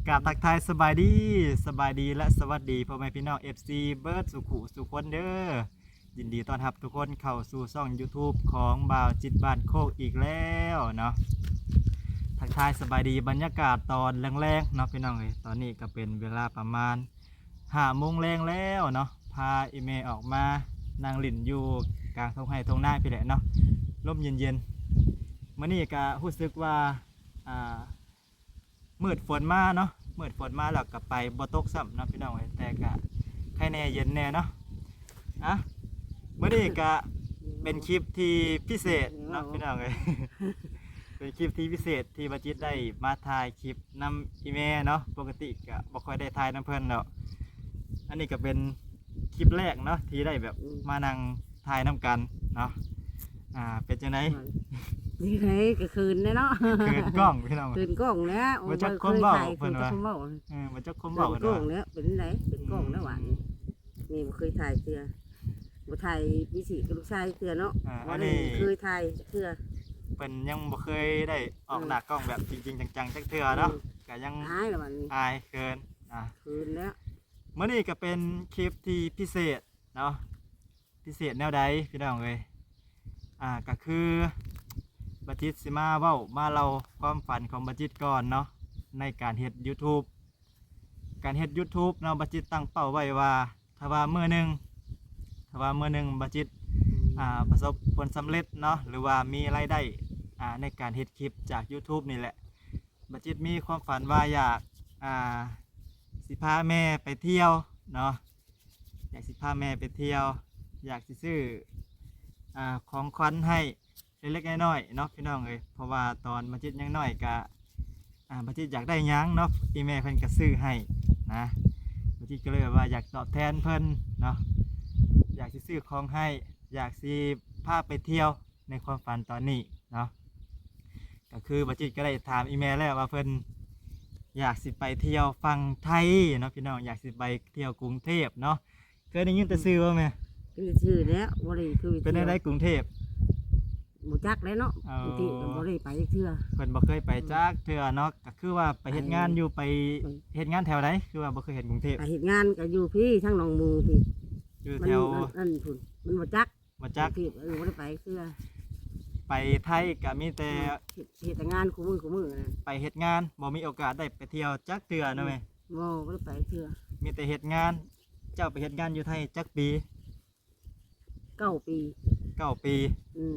ກາບທັກທາຍສະບາຍດີ ສະບາຍດີ ແລະ ສະຫວັດດີພໍ່ແມ່ພີ່ນ້ອງ ເອັຟຊີ ເບິດສູ່ຄູ່ສູ່ຄົນເດີ. ຍິນດີຕ້ອນຮັບທຸກຄົນເຂົ້າສູ່ຊ່ອງ YouTube ຂອງບ່າວຈິດບ້ານໂຄກອີກແລ້ວເນາະ. ທັກທາຍສະບາຍດີ ບັນຍາກາດຕອນແລງໆເນາະພີ່ນ້ອງເອີຍ. ຕອນນີ້ກໍເປັນເວລາປະມານຫ້າໂມງແລງແລ້ວເນາະ. ພາອີ່ແມ່ອອກມານັ່ງຫຼິ້ນຢູ່ກາງທົ່ງໄຮ່ທົ່ງນາພີ້ແຫຼະເນາະ, ລົມເຢັນໆ. ມື້ນີ້ກໍຮູ້ສຶກວ່າ ອ່າ ມືດຝົນມາເນາະ, ມືດຝົນມາແລ້ວກໍໄປບໍ່ຕົກຊ້ຳເນາະພີ່ນ້ອງເອີຍ, ແຕ່ກະໄຄແດ່ເຢັນແດ່ເນາະ. ອ່ະ ມື້ນີ້ກະເປັນຄລິບທີ່ພິເສດເນາະພີ່ນ້ອງເອີຍ, ເປັນຄລິບທີ່ພິເສດທີ່ບ່າວຈິດໄດ້ມາຖ່າຍຄລິບນຳອີ່ແມ່ເນາະ. ປົກກະຕິກະບໍ່ຄ່ອຍໄດ້ຖ່າຍນຳເພິ່ນດອກ, ອັນນີ້ກະເປັນຄລິບແລກເນາະທີ່ໄດ້ແບບ ອືມ ມານັ່ງ ຖ່າຍນຳກັນເນາະ. ອ່າ ເປັນຈັ່ງໃດ? ດີໃດ ກໍເຂີນແດ່ເນາະ, ເຂີນກ້ອງພີ່ນ້ອງ, ເຂີນກ້ອງແລ້ວ. ບໍ່ຈັກຄວາມເວົ້າ ບໍ່ເຄີຍຖ່າຍ ເພິ່ນວ່າ ເຂີນແຕ່ຄວາມເວົ້າ. ເອີ ບໍ່ຈັກຄວາມເວົ້າ ເຂີນກ້ອງແລ້ວ. ເປັນຈັ່ງໃດ? ເປັນກ້ອງແລ້ວຫວານ. ອືມ ນີ້ບໍ່ເຄີຍຖ່າຍເທື່ອ, ບໍ່ຖ່າຍວິສີກັບລູກຊາຍເທື່ອເນາະ. ອ່າ ບໍ່ໄດ້ເຄີຍຖ່າຍຈັກເທື່ອ, ເພິ່ນຍັງບໍ່ເຄີຍໄດ້ອອກ ເອີ ໜ້າກ້ອງແບບຈິງໆຈັງໆຈັກເທື່ອເນາະ. ອືມ ກໍຍັງອາຍລະບາດນີ້, ອາຍເຂີນ. ອ່າ ເຂີນແລ້ວ. ມື້ນີ້ກໍເປັນຄລິບທີ່ພິເສດເນາະ. ພິເສດແນວໃດພີ່ນ້ອງເອີຍ? ອ່າ ກໍຄືບ່າວຈິດຊິມາເວົ້າມາເລົ່າຄວາມຝັນຂອງບ່າວຈິດກ່ອນເນາະ, ໃນການເຮັດ YouTube. ການເຮັດ YouTube ເນາະ, ບ່າວຈິດຕັ້ງເປົ້າໄວ້ວ່າ ຖ້າວ່າມື້ໜຶ່ງ ຖ້າວ່າມື້ໜຶ່ງບ່າວຈິດ ອືມ ອ່າ ປະສົບຜົນສຳເລັດເນາະ ຫຼືວ່າມີລາຍໄດ້ ອ່າ ໃນການເຮັດຄລິບຈາກ YouTube ນີ້ແຫຼະ, ບ່າວຈິດມີຄວາມຝັນວ່າຢາກ ອ່າ ຊິພາແມ່ໄປທ່ຽວເນາະ. ຢາກຊິພາແມ່ໄປທ່ຽວ, ຢາກຊິຊື້ ອ່າ ຂອງຂວັນໃຫ້ເລັກໆນ້ອຍໆເນາະພີ່ນ້ອງເອີຍ. ເພາະວ່າຕອນບ່າວຈິດຍັງນ້ອຍກະ ອ່າ ບ່າວຈິດຢາກໄດ້ຫຍັງເນາະ ອີ່ແມ່ເພິ່ນກະຊື້ໃຫ້ນະ. ບ່າວຈິດກໍເລີຍແບບວ່າຢາກຕອບແທນເພິ່ນເນາະ, ຢາກຊິຊື້ຂອງໃຫ້, ຢາກຊິພາໄປທ່ຽວໃນຄວາມຝັນຕອນນີ້ເນາະ. ກໍຄືບ່າວຈິດກໍໄດ້ຖາມອີ່ແມ່ແລ້ວວ່າເພິ່ນຢາກຊິໄປທ່ຽວຝັ່ງໄທເນາະພີ່ນ້ອງ, ຢາກຊິໄປທ່ຽວກຸງເທບເນາະ. ເຄີຍໄດ້ຍິນແຕ່ຊື່ບໍ່ແມ່? ເຄີຍໄດ້ຊື່ແລ້ວ, ບໍ່ໄດ້ເຄີຍໄປທ່ຽວ. ເປັນແນວໃດກຸງເທບ? ບໍ່ຈັກແຫຼະເນາະ, ເອີ ກຸງເທບກໍບໍ່ໄດ້ໄປຈັກເທື່ອ, ເພິ່ນບໍ່ເຄີຍໄປ ອືມ ຈັກເທື່ອເນາະ. ກໍຄືວ່າໄປເຮັດງານຢູ່ ໄປ ໄປເຮັດງານແຖວໃດ? ຄືວ່າບໍ່ເຄີຍເຫັນກຸງເທບ. ໄປເຮັດງານກໍຢູ່ພີ້ ທາງໜອງໝູພີ້, ຢູ່ແຖວ ມັນ ອັນ ອັນພຸ້ນ ມັນບໍ່ຈັກ ບໍ່ຈັກ ເອີ ບໍ່ໄດ້ໄປເທື່ອ. ໄປໄທກະມີແຕ່ ເຮັດ ເຮັດແຕ່ງານຄູ່ມື້ຄູ່ມື້ນະ, ໄປເຮັດງານ ບໍ່ມີໂອກາດໄດ້ໄປທ່ຽວຈັກເທື່ອເນາະແມ່. ບໍ່ ບໍ່ໄດ້ໄປເທື່ອ, ມີແຕ່ເຮັດງານ. ເຈົ້າໄປເຮັດງານຢູ່ໄທຈັກປີ? ເກົ້າປີ. ເກົ້າປີ. ອືມ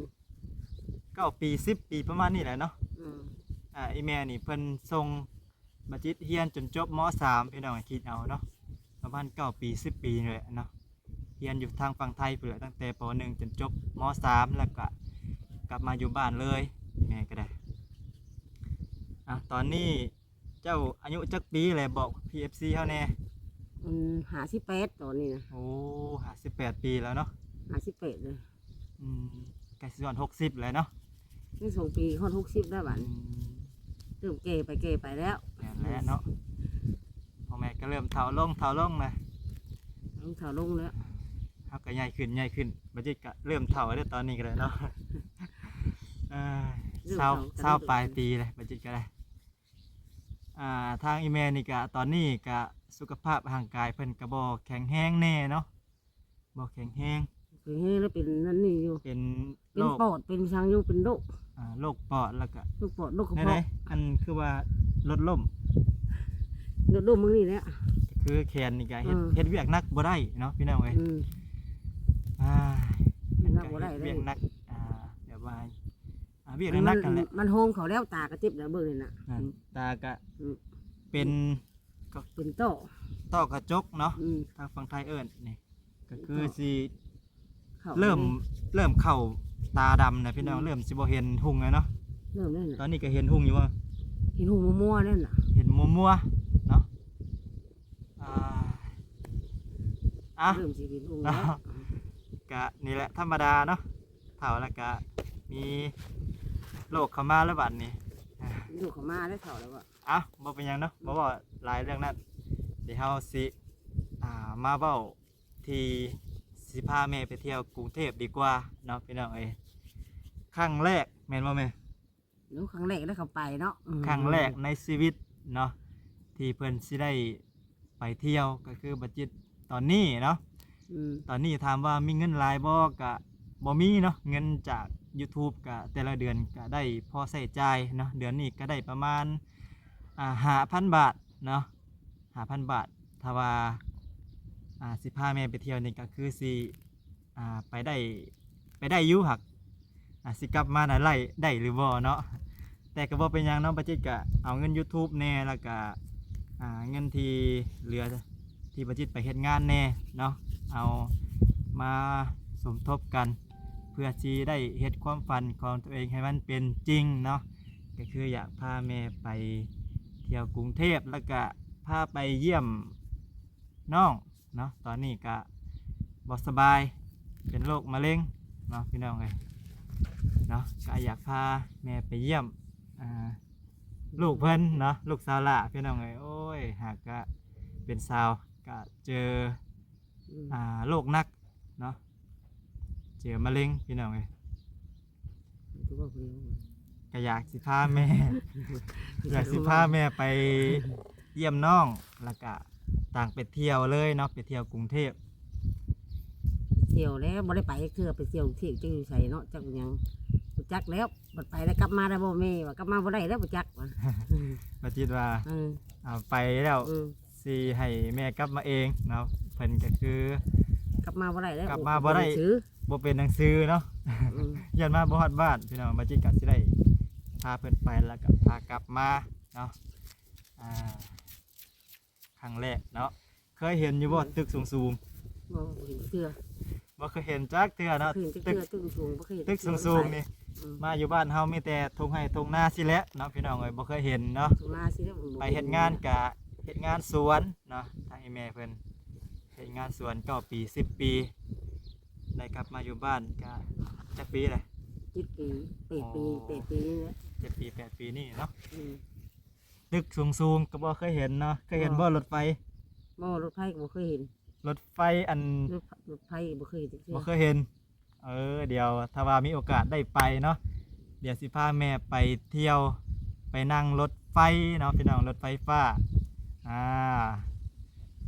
ເກົ້າປີ ສິບປີ ປະມານນີ້ແຫຼະເນາະ. ອືມ ອ່າ ອີ່ແມ່ນີ້ເພິ່ນສົ່ງ ບ່າວຈິດຮຽນຈົນຈົບ ມໍສາມ ພີ່ນ້ອງຄິດເອົາເນາະ, ປະມານເກົ້າປີ ສິບປີນີ້ແຫຼະເນາະ. ຮຽນຢູ່ທາງຝັ່ງໄທພຸ້ນແຫຼະ, ຕັ້ງແຕ່ ປໍໜຶ່ງ ຈົນຈົບ ມໍສາມ ແລ້ວກະກັບມາຢູ່ບ້ານເລີຍ. ແມ່ກໍໄດ້ ອ່າ ຕອນນີ້ເຈົ້າອາຍຸຈັກປີແຫຼະ? ບອກ ພີ ເອັຟ ຊີ ເຮົາແດ່. ອືມ ຫ້າສິບແປດຕອນນີ້ນະ. ໂອ້ ຫ້າສິບແປດປີແລ້ວເນາະ. ຫ້າສິບແປດເລີຍ. ອືມ ໃກ້ຊິຮອດຫົກສິບແລ້ວເນາະ. ຍັງສອງປີຮອດຫົກສິບແລ້ວບາດນີ້. ອືມ ເລີ່ມແກ່ໄປແກ່ໄປແລ້ວ. ແມ່ນແລ້ວເນາະ. ອືມ ພໍ່ແມ່ກໍເລີ່ມເຖົ້າລົງເຖົ້າລົງນະ. ເລີ່ມເຖົ້າລົງແລ້ວ. ເຮົາກໍໃຫຍ່ຂຶ້ນໃຫຍ່ຂຶ້ນ, ບັດນີ້ກໍເລີ່ມເຖົ້າແລ້ວຕອນນີ້ກໍໄດ້ເນາະ. ເອີ ເລີ່ມເຖົ້າ ຊາວ ຊາວປາຍປີແລ້ວ ບັດນີ້ກໍໄດ້. ອ່າ ທາງອີ່ແມ່ນີ້ກະ ຕອນນີ້ກະສຸຂະພາບຮ່າງກາຍເພິ່ນກະບໍ່ແຂງແຮງແດ່ເນາະ, ບໍ່ແຂງແຮງ. ແຂງແຮງແລ້ວເປັນນັ້ນນີ້ຢູ່ ເປັນ ເປັນໂລກ ປອດ ເປັນຫຍັງຢູ່ ເປັນໂລກ ອ່າ ໂລກປອດ ແລ້ວກະ ໂລກປອດ ໂລກກະເພາະ. ອັນຄືວ່າລົດລົ້ມ ລົດລົ້ມມື້ນີ້ແຫຼະ. ຄືແຂນນີ້ກະເຮັດ ເອີ ເຮັດວຽກໜັກບໍ່ໄດ້ເນາະ ພີ່ນ້ອງເອີຍ. ອືມ ອ່າ ເຮັດວຽກໜັກ ອ່າ ແບບວ່າ ອ່າ ວຽກໜັກໆຫັ້ນແຫຼະ. ມັນ ມັນໂຮງເຂົາແລ້ວ ຕາກໍເຈັບແລ້ວ ເບິ່ງນີ້ນະ. ນັ້ນ ອືມ ຕາກໍ ອືມ ເປັນ ກໍເປັນຕ້ອ ຕ້ອກະຈົກເນາະ. ອືມ ທາງຝັ່ງໄທເອີ້ນນີ້ ກໍຄືຊິເລີ່ມ ເລີ່ມເຂົ້າຕາດຳນະພີ່ນ້ອງ. ອືມ ເລີ່ມຊິບໍ່ເຫັນຮຸ່ງແລ້ວເນາະ. ເລີ່ມແລ້ວນະ. ຕອນນີ້ກໍເຫັນຮຸ່ງຢູ່ບໍ່? ເຫັນຮຸ່ງມົວໆແລ້ວນະ. ເຫັນມົວໆເນາະ. ອ່າ ອ່ະ ເລີ່ມຊິເປັນໂຮງແລ້ວເນາະ. ກະນີ້ແຫຼະ ທຳມະດາເນາະ, ເຖົ້າແລ້ວກະມີໂລກເຂົ້າມາແລ້ວບັດນີ້. ມີໂລກເຂົ້າມາແລ້ວ ເຖົ້າແລ້ວ. ເອົ້າ ບໍ່ເປັນຫຍັງເນາະ ບໍ່ເວົ້າຫຼາຍເລື່ອງນັ້ນ. ດຽວເຮົາຊິ ອ່າ ມາເວົ້າທີ່ຊິພາແມ່ໄປທ່ຽວກຸງເທບດີກວ່າເນາະ ພີ່ນ້ອງເອີຍ. ຄັ້ງແລກແມ່ນບໍ່ແມ່? ໂອ້ ຄັ້ງແລກໄດ້ເຂົ້າໄປເນາະ ອືມ ຄັ້ງແລກໃນຊີວິດເນາະ ທີ່ເພິ່ນຊິໄດ້ໄປທ່ຽວ ກໍຄືບໍ່ຈິດຕອນນີ້ເນາະ ອືມ ຕອນນີ້ຖາມວ່າມີເງິນຫຼາຍບໍ່? ກະບໍ່ມີເນາະ ເງິນຈາກ YouTube ກະແຕ່ລະເດືອນກະໄດ້ພໍໃຊ້ຈ່າຍເນາະ ເດືອນນີ້ກະໄດ້ປະມານ ອ່າ ຫ້າພັນບາດເນາະ ຫ້າພັນບາດ ຖ້າວ່າ ອ່າ ຊິພາແມ່ໄປທ່ຽວນີ້ກະຄືຊິ ອ່າ ໄປໄດ້ ໄປໄດ້ຢູ່ ຫາກ ອ່າ ຊິກັບມານະໄດ້ ໄດ້ຫຼືບໍ່ເນາະ ແຕ່ກໍບໍ່ເປັນຫຍັງເນາະ ບ່າວຈິດກະເອົາເງິນ YouTube ແດ່ ແລ້ວກະ ອ່າ ເງິນທີ່ເຫຼືອທີ່ບ່າວຈິດໄປເຮັດງານແດ່ເນາະ ເອົາມາສົມທົບກັນ ເພື່ອຊິໄດ້ເຮັດຄວາມຝັນຂອງຕົວເອງໃຫ້ມັນເປັນຈິງເນາະ ກໍຄືຢາກພາແມ່ໄປທ່ຽວກຸງເທບ ແລ້ວກະພາໄປຢ້ຽມນ້ອງ ເນາະ ຕອນນີ້ກະບໍ່ສະບາຍ ເປັນໂລກມະເຮັງເນາະ ພີ່ນ້ອງເອີຍເນາະ ກະຢາກພາແມ່ໄປຢ້ຽມ ອ່າ ລູກເພິ່ນເນາະ ລູກສາວຫຼ້າ ພີ່ນ້ອງເອີຍ ໂອ້ຍ ຫາກກະເປັນສາວກະເຈີ ອືມ ອ່າ ໂລກໜັກເນາະ ເຈີມະເຮັງ ພີ່ນ້ອງເອີຍ ກໍຢາກຊິພາແມ່ ຢາກຊິພາແມ່ໄປຢ້ຽມນ້ອງ ແລ້ວກະຕ່າງໄປທ່ຽວເລີຍເນາະ ໄປທ່ຽວກຸງເທບ ທ່ຽວແລ້ວ ບໍ່ໄດ້ໄປຈັກເທື່ອ ໄປທ່ຽວກຸງເທບຈັກຢູ່ໃສເນາະ ຈັກຫຍັງ ບໍ່ຈັກແລ້ວ ບັດໄປແລ້ວກັບມາໄດ້ບໍ່ແມ່ ວ່າກັບມາບໍ່ໄດ້ແລ້ວ ບໍ່ຈັກວ່າ ບໍ່ຈິດວ່າ ເອີ ເອົາໄປແລ້ວ ເອີ ຊິໃຫ້ແມ່ກັບມາເອງເນາະ ເພິ່ນກໍຄືກັບມາບໍ່ໄດ້ແລ້ວ ກັບມາບໍ່ໄດ້ ບໍ່ເປັນໜັງສື ບໍ່ເປັນໜັງສືເນາະ ອືມ ຢ້ານມາບໍ່ຮອດບ້ານ ພີ່ນ້ອງ ບ່າວຈິດກໍຊິໄດ້ພາເພິ່ນໄປ ແລ້ວກໍພາກັບມາເນາະ ອ່າ ຄັ້ງແລກເນາະ ເຄີຍເຫັນຢູ່ບໍ່ ອືມ ຕຶກສູງໆ? ບໍ່ເຫັນເທື່ອ ບໍ່ເຄີຍເຫັນຈັກເທື່ອເນາະ ບໍ່ເຄີຍເຫັນຈັກເທື່ອ ຕຶກ ຕຶກສູງໆ ບໍ່ເຄີຍເຫັນ ຕຶກສູງໆນີ້ ອືມ ມາຢູ່ບ້ານເຮົາມີແຕ່ທົ່ງໄຮ່ທົ່ງນາຊີ້ແຫຼະເນາະ ພີ່ນ້ອງເອີຍ ບໍ່ເຄີຍເຫັນເນາະ ທົ່ງນາຊີ້ແຫຼະ ໄປເຮັດງານກະເຮັດງານສວນເນາະ ທາງອີ່ແມ່ເພິ່ນເຮັດງານສວນເກົ້າປີ ສິບປີ ໄດ້ກັບມາຢູ່ບ້ານກະຈັກປີແຫຼະ? ເຈັດປີ ແປດປີ ອໍ ແປດປີນີ້ແຫຼະ ເຈັດປີ ແປດປີນີ້ເນາະ ອືມ ຕຶກສູງໆ ກໍບໍ່ເຄີຍເຫັນເນາະ ເຄີຍເຫັນບໍ່ ບໍ່ ລົດໄຟ? ບໍ່ ລົດໄຟກໍບໍ່ເຄີຍເຫັນ ລົດໄຟ ລົດ ລົດໄຟກໍບໍ່ເຄີຍເຫັນຈັກເທື່ອ ບໍ່ເຄີຍເຫັນ ເອີ ດຽວຖ້າວ່າມີໂອກາດໄດ້ໄປເນາະ ດຽວຊິພາແມ່ໄປທ່ຽວ ໄປນັ່ງລົດໄຟເນາະ ພີ່ນ້ອງ ລົດໄຟຟ້າ ອ່າ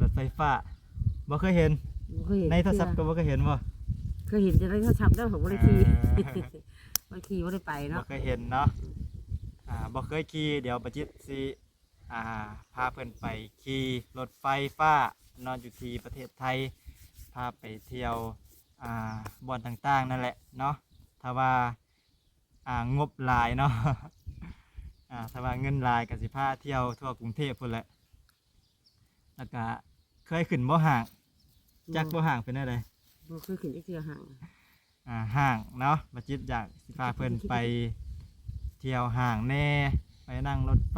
ລົດໄຟຟ້າ ບໍ່ເຄີຍເຫັນ ບໍ່ເຄີຍເຫັນ ໃນໂທລະສັບກໍບໍ່ເຄີຍເຫັນບໍ່? ເຄີຍເຫັນແຕ່ໃນໂທລະສັບເດີ ບໍ່ໄດ້ຂີ່ ເອີ ບໍ່ໄດ້ຂີ່ ບໍ່ໄດ້ໄປເນາະ ບໍ່ເຄີຍເຫັນເນາະ ອ່າ ບໍ່ເຄີຍຂີ່ ດຽວປາຈິດຊິ ອ່າ ພາເພິ່ນໄປຂີ່ລົດໄຟຟ້າເນາະ ຢູ່ທີ່ປະເທດໄທ ພາໄປທ່ຽວ ອ່າ ບ່ອນຕ່າງໆນັ້ນແຫຼະເນາະ ຖ້າວ່າ ອ່າ ງົບຫຼາຍເນາະ ອ່າ ຖ້າວ່າເງິນຫຼາຍກໍຊິພາທ່ຽວທົ່ວກຸງເທບພຸ້ນແຫຼະ ແລ້ວກະເຄີຍຂຶ້ນບໍ່ຫ້າງ? ບໍ່ ຈັກບໍ່ຫ້າງເປັນແນວໃດ? ບໍ່ເຄີຍຂຶ້ນຈັກເທື່ອຫ້າງ ອ່າ ຫ້າງເນາະ ປາຈິດຢາກຊິພາເພິ່ນໄປທ່ຽວຫ້າງແດ່ ໄປນັ່ງລົດໄຟ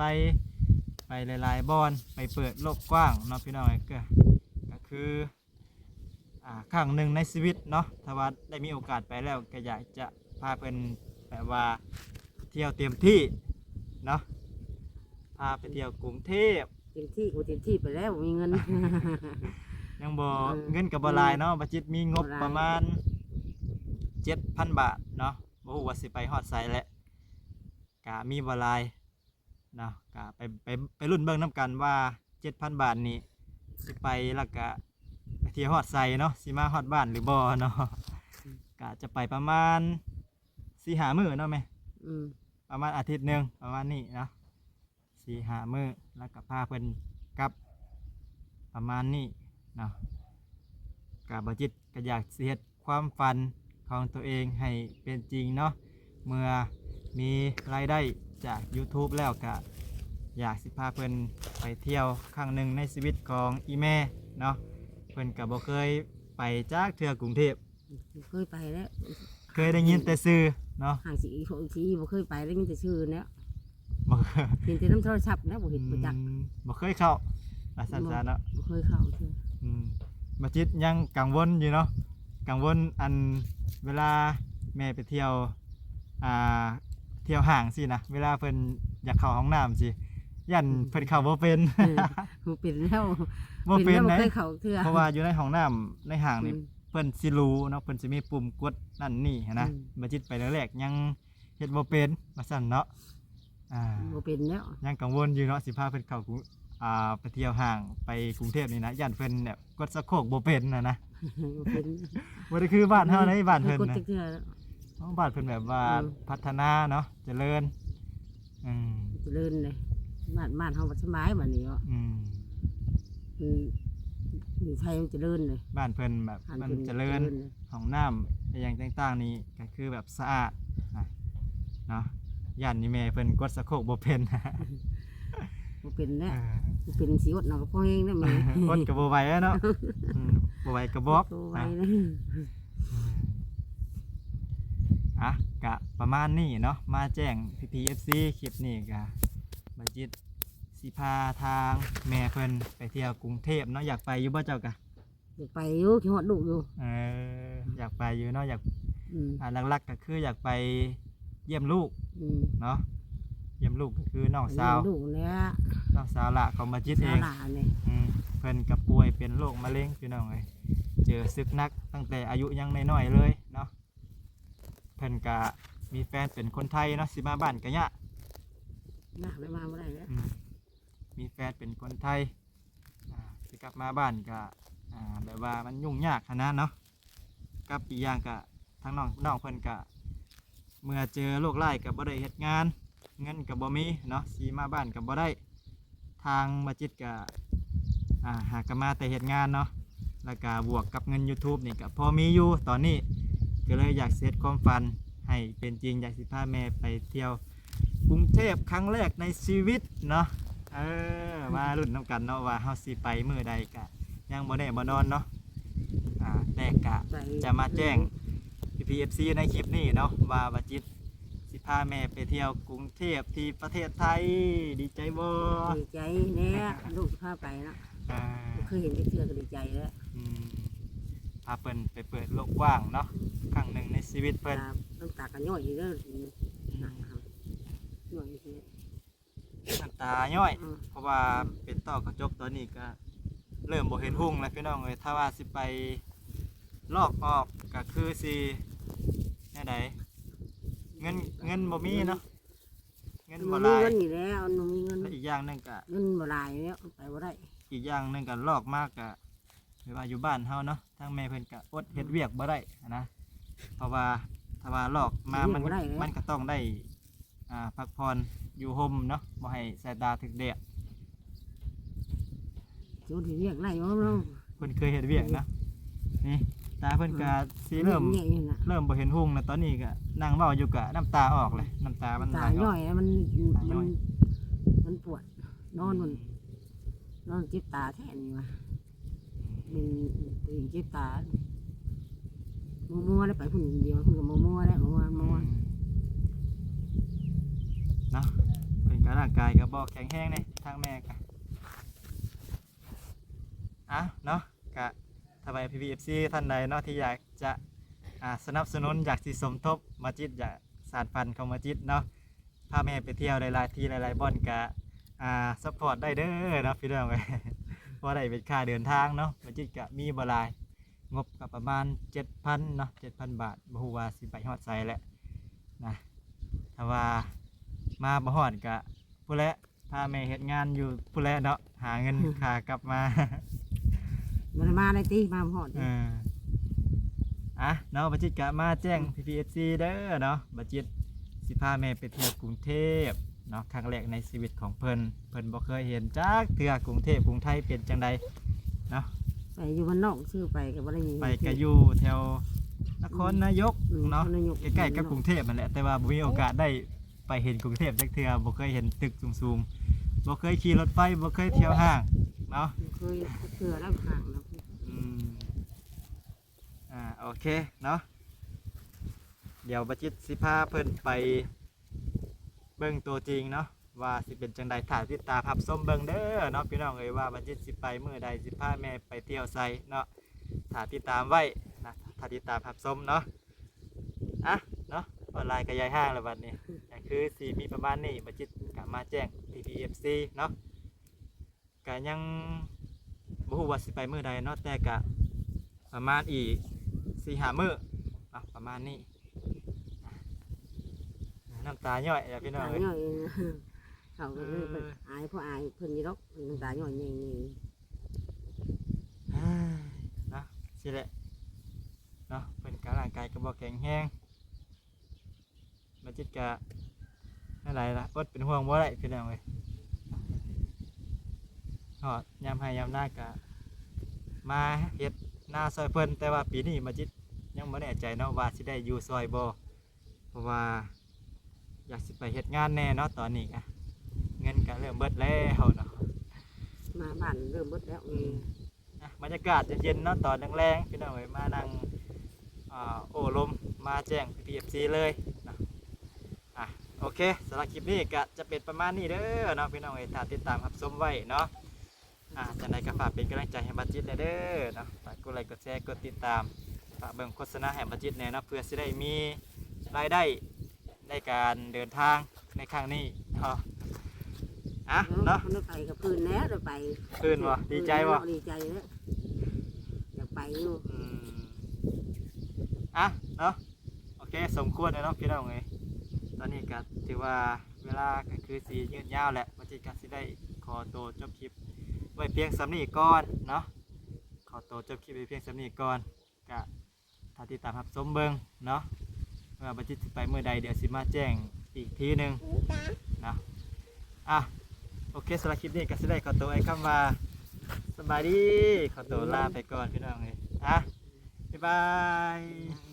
ໄປຫຼາຍໆບ່ອນ ໄປເປີດໂລກກວ້າງເນາະ ພີ່ນ້ອງເອີຍ ກໍ ກໍຄື ອ່າ ຄັ້ງໜຶ່ງໃນຊີວິດເນາະ ຖ້າວ່າໄດ້ມີໂອກາດໄປແລ້ວ ກໍຢາກຈະພາເພິ່ນແບບວ່າທ່ຽວເຕັມທີ່ເນາະ ພາໄປທ່ຽວກຸງເທບ ເຕັມທີ່ ໂອ ເຕັມທີ່ໄປແລ້ວ ບໍ່ມີເງິນ ຍັງບໍ່ ເອີ ເງິນກໍບໍ່ຫຼາຍເນາະ ອືມ ປາຈິດມີງົບ ບໍ່ຫຼາຍ ປະມານເຈັດພັນບາດເນາະ ບໍ່ຮູ້ວ່າຊິໄປຮອດໃສແຫຼະ ກະມີບໍ່ຫຼາຍເນາະ ກະໄປ ໄປ ໄປລຸ້ນເບິ່ງນຳກັນວ່າເຈັດພັນບາດນີ້ຊິໄປ ແລ້ວກະໄປທ່ຽວຮອດໃສເນາະ ຊິມາຮອດບ້ານຫຼືບໍ່ເນາະ ອືມ ກະຈະໄປປະມານສີ່ຫ້າມື້ເນາະແມ່ ອືມ ປະມານອາທິດໜຶ່ງ ປະມານນີ້ເນາະ ສີ່ຫ້າມື້ ແລ້ວກໍພາເພິ່ນກັບ ປະມານນີ້ເນາະ ກະບໍ່ຈິດກໍຢາກຊິເຮັດຄວາມຝັນຂອງຕົວເອງໃຫ້ເປັນຈິງເນາະ ເມື່ອມີລາຍໄດ້ຈາກ YouTube ແລ້ວ ກະຢາກຊິພາເພິ່ນໄປທ່ຽວຄັ້ງໜຶ່ງໃນຊີວິດຂອງອີ່ແມ່ເນາະ ເພິ່ນກໍບໍ່ເຄີຍໄປຈັກເທື່ອກຸງເທບ ບໍ່ເຄີຍໄປແລ້ວ ເຄີຍໄດ້ຍິນແຕ່ຊື່ເນາະ ຫາຊິອີ່ ຊິອີ່ ບໍ່ເຄີຍໄປ ໄດ້ຍິນແຕ່ຊື່ແລ້ວ ບໍ່ເຄີຍ ເຫັນແຕ່ນຳໂທລະສັບແລ້ວ ບໍ່ເຫັນ ອືມ ບໍ່ຈັກ ບໍ່ເຄີຍເຂົ້າ ວ່າຊັ້ນຊະເນາະ ບໍ່ເຄີຍເຂົ້າເທື່ອ ອືມ ບໍ່ຈິດຍັງກັງວົນຢູ່ເນາະ ກັງວົນ ອັນ ເວລາແມ່ໄປທ່ຽວ ອ່າ ທ່ຽວຫ້າງຊີ້ນະ ເວລາເພິ່ນຢາກເຂົ້າຫ້ອງນ້ຳຊີ້ ຢ້ານ ອືມ ເພິ່ນເຂົ້າບໍ່ເປັນ ເອີ ບໍ່ເປັນແລ້ວ ບໍ່ເປັນ ບໍ່ເຄີຍເຂົ້າເທື່ອ ເພາະວ່າຢູ່ໃນຫ້ອງນ້ຳໃນຫ້າງນີ້ ອືມ ເພິ່ນຊິຫຼູເນາະ ເພິ່ນຊິມີປຸ່ມກົດນັ້ນນີ້ຫັ້ນນະ ອືມ ບໍ່ຈິດໄປແລກໆຍັງເຮັດບໍ່ເປັນ ວ່າຊັ້ນເນາະ ອ່າ ບໍ່ເປັນແລ້ວ ຍັງກັງວົນຢູ່ເນາະ ຊິພາເພິ່ນເຂົ້າກຸງ ອ່າ ໄປທ່ຽວຫ້າງ ໄປກຸງເທບນີ້ນະ ຢ້ານເພິ່ນແບບກົດສະໂຄກບໍ່ເປັນນະນະ ບໍ່ເປັນ ບໍ່ໄດ້ຄືບ້ານເຮົາໃດ ບ້ານເພິ່ນນະ ບໍ່ກົດຈັກເທື່ອ ອໍ ບ້ານເພິ່ນແບບວ່າ ອືມ ພັດທະນາເນາະ ຈະເລີນ ອືມ ຈະເລີນເດ້ ບ້ານ ບ້ານເຮົາສະບາຍບາດນີ້ເນາະ ອືມ ອືມ ຢູ່ໄທມັນຈະເລີນເດ້ ບ້ານເພິ່ນແບບ ບ້ານເພິ່ນ ມັນຈະເລີນ ຈະເລີນເດ້ ຫ້ອງນ້ຳອີ່ຫຍັງຕ່າງໆນີ້ ກໍຄືແບບສະອາດນະເນາະ ຢ້ານນີ້ແມ່ເພິ່ນກົດສະໂຄກບໍ່ເປັນ ບໍ່ເປັນແລ້ວ ເອີ ບໍ່ເປັນຊິອົດເນາະ ກໍພໍແຮງແລ້ວແມ່ ອົດກໍບໍ່ໄຫວແລ້ວເນາະ ອືມ ບໍ່ໄຫວກໍບອກ ບໍ່ໄຫວເນາະ ເລີຍ ອືມ ອ່ະ ກະປະມານນີ້ເນາະ ມາແຈ້ງພີ່ໆ ເອັຟຊີ ຄລິບນີ້ກະ ບາຈິດຊິພາທາງແມ່ເພິ່ນໄປທ່ຽວກຸງເທບເນາະ ຢາກໄປຢູ່ບໍ່ເຈົ້າກະ? ຢາກໄປຢູ່ ຄິດຮອດລູກຢູ່ ເອີ ຢາກໄປຢູ່ເນາະ ຢາກ ອືມ ອ່າ ຫຼັກໆ ກໍຄືຢາກໄປຢ້ຽມລູກ ອືມ ເນາະ ຢ້ຽມລູກກໍຄືນ້ອງສາວ ຢ້ຽມລູກແຫຼະ ນ້ອງສາວຫຼ້າຂອງບາຈິດເອງ ສາວຫຼ້ານີ້ ອືມ ເພິ່ນກໍປ່ວຍເປັນໂລກມະເຮັງ ພີ່ນ້ອງເອີຍ ເຈີສຶກໜັກຕັ້ງແຕ່ອາຍຸຍັງນ້ອຍໆ ເລີຍເນາະ ເພິ່ນກະມີແຟນເປັນຄົນໄທເນາະ ຊິມາບ້ານກະຍາກ ຍາກແລ້ວ ມາບໍ່ໄດ້ແລ້ວ ອືມ ມີແຟນເປັນຄົນໄທ ອ່າ ຊິກັບມາບ້ານກະ ອ່າ ແບບວ່າມັນຫຍຸ້ງຍາກຫັ້ນນະເນາະ ກັບອີກຢ່າງກະທາງນ້ອງ ນ້ອງເພິ່ນກະ ເມື່ອເຈີໂລກຮ້າຍກະບໍ່ໄດ້ເຮັດງານ ເງິນກະບໍ່ມີເນາະ ຊິມາບ້ານກະບໍ່ໄດ້ ທາງບາຈິດກະ ອ່າ ຫາກະມາແຕ່ເຮັດງານເນາະ ແລ້ວກະບວກກັບເງິນຢູທູບນີ້ກະພໍມີຢູ່ຕອນນີ້ ກໍເລີຍຢາກຊິເຮັດຄວາມຝັນໃຫ້ເປັນຈິງ ຢາກຊິພາແມ່ໄປທ່ຽວກຸງເທບຄັ້ງແລກໃນຊີວິດເນາະ ເອີ ມາລຸ້ນນຳກັນເນາະວ່າເຮົາຊິໄປມື້ໃດ ກະຍັງບໍ່ແນ່ບໍ່ນອນເນາະ ອ່າ ແຕ່ກະ ໄປ ຈະມາແຈ້ງ ພີ່ໆ ເອັຟຊີ ໃນຄລິບນີ້ເນາະ ວ່າບາຈິດ ຊິພາແມ່ໄປທ່ຽວກຸງເທບທີ່ປະເທດໄທ ດີໃຈບໍ່? ດີໃຈແລ້ວ ລູກຊິພາໄປເນາະ ອ່າ ບໍ່ເຄີຍເຫັນຈັກເທື່ອກໍດີໃຈແລ້ວ ອືມ ພາເພິ່ນໄປເປີດໂລກກວ້າງເນາະ ຄັ້ງໜຶ່ງໃນຊີວິດເພິ່ນ ນ້ຳຕາກໍຍ້ອຍຢູ່ເດີ ອືມ ນ້ຳຕາຍ້ອຍ ອືມ ເພາະວ່າເປັນຕ້ອກະຈົກຕອນນີ້ກະເລີ່ມບໍ່ເຫັນຮຸ່ງແລ້ວພີ່ນ້ອງເອີຍ ຖ້າວ່າຊິໄປລອກອອກກະຄືຊິແນວໃດ ເງິນ ເງິນບໍ່ມີເນາະ ເງິນບໍ່ຫຼາຍ ບໍ່ມີເງິນນີ້ແຫຼະ ມັນບໍ່ມີເງິນ ແລະອີກຢ່າງໜຶ່ງກະ ເງິນບໍ່ຫຼາຍແລ້ວ ໄປບໍ່ໄດ້ ອີກຢ່າງໜຶ່ງກະລອກມາກະ ແບບວ່າຢູ່ບ້ານເຮົາເນາະ ທາງແມ່ເພິ່ນກະອົດເຮັດວຽກບໍ່ໄດ້ຫັ້ນນະ ເພາະວ່າຖ້າວ່າລອກມາ ມັນ ມັນກະຕ້ອງໄດ້ ອ່າ ພັກຜ່ອນຢູ່ຮົ່ມເນາະ ບໍ່ໃຫ້ສາຍຕາຖືກແດດ ຈູດເຮັດວຽກໄດ້ບໍ່ເນາະ ເພິ່ນເຄີຍເຮັດວຽກນະ ນີ້ ຕາເພິ່ນກະ ອືມ ຊິເລີ່ມ ເລີ່ມບໍ່ເຫັນຮຸ່ງແລ້ວ ຕອນນີ້ກະນັ່ງເວົ້າຢູ່ກະນ້ຳຕາອອກແຫຼະ ນ້ຳຕາມັນໄຫຼອອກ ນ້ຳຕາຍ້ອຍ ມັນ ມັນປວດ ນອນມັນ ອືມ ນອນເຈັບຕາແທ້ນີ້ວ່າ ເປັນ ເປັນເຈັບຕາ ມົວໆ ໄດ້ໄປພຸ້ນດຽວ ພຸ້ນກໍມົວໆ ໄດ້ ມົວໆ ອືມ ເນາະ ເພິ່ນກໍຮ່າງກາຍກໍບໍ່ແຂງແຮງເດ້ ທາງແມ່ກໍ ອ່ະ ເນາະ ກະ ຖ້າວ່າ ພີ່ໆ ເອັຟຊີ ທ່ານໃດເນາະ ທີ່ຢາກຈະ ອ່າ ສະໜັບສະໜູນ ຢາກຊິສົມທົບ ມາຈິດ ຢາກສານຝັນຂອງມາຈິດເນາະ ພາແມ່ໄປທ່ຽວຫຼາຍໆ ທີ່ຫຼາຍໆ ບ່ອນກະ ອ່າ ຊັບພອດໄດ້ເດີເນາະ ພີ່ນ້ອງເອີຍ ພໍໄດ້ເປັນຄ່າເດີນທາງເນາະ ມາຈິດກະມີບໍ່ຫຼາຍ ງົບກະປະມານເຈັດພັນເນາະ ເຈັດພັນບາດ ບໍ່ຮູ້ວ່າຊິໄປຮອດໃສແຫຼະນະ ຖ້າວ່າມາບໍ່ຮອດກະພຸ້ນແຫຼະ ພາແມ່ເຮັດງານຢູ່ພຸ້ນແຫຼະເນາະ ຫາເງິນ ອືມ ຄ່າກັບມາ ບໍ່ໄດ້ມາໄດ້ຕິ ມາບໍ່ຮອດ ເອີ ອ່ະ ເນາະ ບາຈິດກະມາແຈ້ງ ອືມ ພີ່ໆ ເອັຟຊີ ເດີເນາະ ບາຈິດຊິພາແມ່ໄປທ່ຽວກຸງເທບເນາະ ຄັ້ງແລກໃນຊີວິດຂອງເພິ່ນ ເພິ່ນບໍ່ເຄີຍເຫັນຈັກເທື່ອ ກຸງເທບກຸງໄທເປັນຈັ່ງໃດເນາະ ໄປຢູ່ບ້ານນອກຊື່ໄປກໍບໍ່ໄດ້ມີ ໄປກໍຢູ່ແຖວນະຄອນນາຍົກ ອືມ ເນາະ ນະຄອນນາຍົກ ໃກ້ໆ ກັບກຸງເທບຫັ້ນແຫຼະ ແຕ່ວ່າບໍ່ມີໂອກາດໄດ້ ໄປເຫັນກຸງເທບຈັກເທື່ອ ບໍ່ເຄີຍເຫັນຕຶກສູງໆ ບໍ່ເຄີຍຂີ່ລົດໄຟ ບໍ່ເຄີຍທ່ຽວຫ້າງເນາະ ບໍ່ເຄີຍຈັກເທື່ອແລ້ວ ຫ້າງນະ ອືມ ອ່າ ໂອເຄເນາະ ດຽວບາຈິດຊິພາເພິ່ນໄປເບິ່ງໂຕຈິງເນາະ ວ່າຊິເປັນຈັ່ງໃດ ຖ້າຕິດຕາມຮັບຊົມເບິ່ງເດີເນາະ ພີ່ນ້ອງເອີຍ ວ່າບາຈິດຊິໄປມື້ໃດ ຊິພາແມ່ໄປທ່ຽວໃສເນາະ ຖ້າຕິດຕາມໄວ້ນະ ຖ້າຕິດຕາມຮັບຊົມເນາະ ອ່ະ ເນາະ ອອນລາຍກະຍ້າຍຫ້າງແລ້ວບັດນີ້ ກະຄືຊິມີປະມານນີ້ ບາຈິດກະມາແຈ້ງ ພີ່ໆ ເອັຟຊີ ເນາະ ກະຍັງບໍ່ຮູ້ວ່າຊິໄປມື້ໃດເນາະ ແຕ່ກະປະມານອີກສີ່ຫ້າມື້ເນາະ ປະມານນີ້ ອ່າ ນ້ຳຕາຍ້ອຍແຫຼະພີ່ນ້ອງເອີຍ ນ້ຳຕາຍ້ອຍ ເຂົາກໍເລີຍ ເອີ ອາຍ ພໍອາຍເພິ່ນຢູ່ດອກ ນ້ຳຕາຍ້ອຍໃຫຍ່ ເນາະ ຊິແຫຼະເນາະ ເພິ່ນກໍຮ່າງກາຍກໍບໍ່ແຂງແຮງ ບາຈິດກະແນວໃດລະ ອົດເປັນຫ່ວງບໍ່ໄດ້ພີ່ນ້ອງເອີຍ ຮອດຍາມໄຮ່ຍາມນາກະມາເຮັດນາຊ່ອຍເພິ່ນ ແຕ່ວ່າປີນີ້ບາຈິດຍັງບໍ່ແນ່ໃຈເນາະວ່າຊິໄດ້ຢູ່ຊ່ອຍບໍ່ ເພາະວ່າຢາກຊິໄປເຮັດງານແດ່ເນາະ ຕອນນີ້ກະເງິນກະເລີ່ມເບິດແລ້ວເນາະ ມາບ້ານເລີ່ມເບິດແລ້ວ ອືມ ອ່ະ ບັນຍາກາດເຢັນໆເນາະ ຕອນແລງໆ ພີ່ນ້ອງເອີຍ ມານັ່ງ ອ່າ ໂອ້ລົມ ມາແຈ້ງພີ່ໆ ເອັຟຊີ ເລີຍເນາະ ອ່ະ ໂອເຄ ສຳລັບຄລິບນີ້ກະຈະເປັນປະມານນີ້ເດີເນາະ ພີ່ນ້ອງເອີຍ ຖ້າຕິດຕາມຮັບຊົມໄວ້ເນາະ ອ່າ ຈັ່ງໃດກໍຝາກເປັນກຳລັງໃຈໃຫ້ບາຈິດແດ່ເດີເນາະ ຝາກກົດໄລກົດແຊ ກົດຕິດຕາມ ຝາກເບິ່ງໂຄສະນາໃຫ້ບາຈິດແດ່ເນາະ ເພື່ອຊິໄດ້ມີລາຍໄດ້ ໃນການເດີນທາງໃນຄັ້ງນີ້ເນາະ ອ່ະເນາະ ໄດ້ໄປກໍຟື້ນແລ້ວ ໄດ້ໄປ ຟື້ນບໍ່ ດີໃຈບໍ່ ດີໃຈແລ້ວ ຢາກໄປຢູ່ ອືມ ອ່ະເນາະ ໂອເຄ ສົມຄວນແລ້ວເນາະພີ່ນ້ອງເອີຍ ຕອນນີ້ກໍຖືວ່າເວລາກໍຄືຊິຍືດຍາວແຫຼະ ບາຈິດກໍຊິໄດ້ຂໍໂຕຈົບຄລິບໄວ້ພຽງສ່ຳນີ້ກ່ອນເນາະ ຂໍໂຕຈົບຄລິບໄວ້ພຽງສ່ຳນີ້ກ່ອນ ກະຖ້າຕິດຕາມຮັບຊົມເບິ່ງເນາະ ວ່າບາຈິດຊິໄປມື້ໃດ ດຽວຊິມາແຈ້ງອີກທີໜຶ່ງເນາະ ອ່ະ ໂອເຄ ສຳລັບຄລິບນີ້ກໍຊິໄດ້ຂໍໂຕອ້າຍຄຳວ່າ ສະບາຍດີ ຂໍໂຕລາໄປກ່ອນພີ່ນ້ອງເອີຍ ອ່ະ ບາຍບາຍ.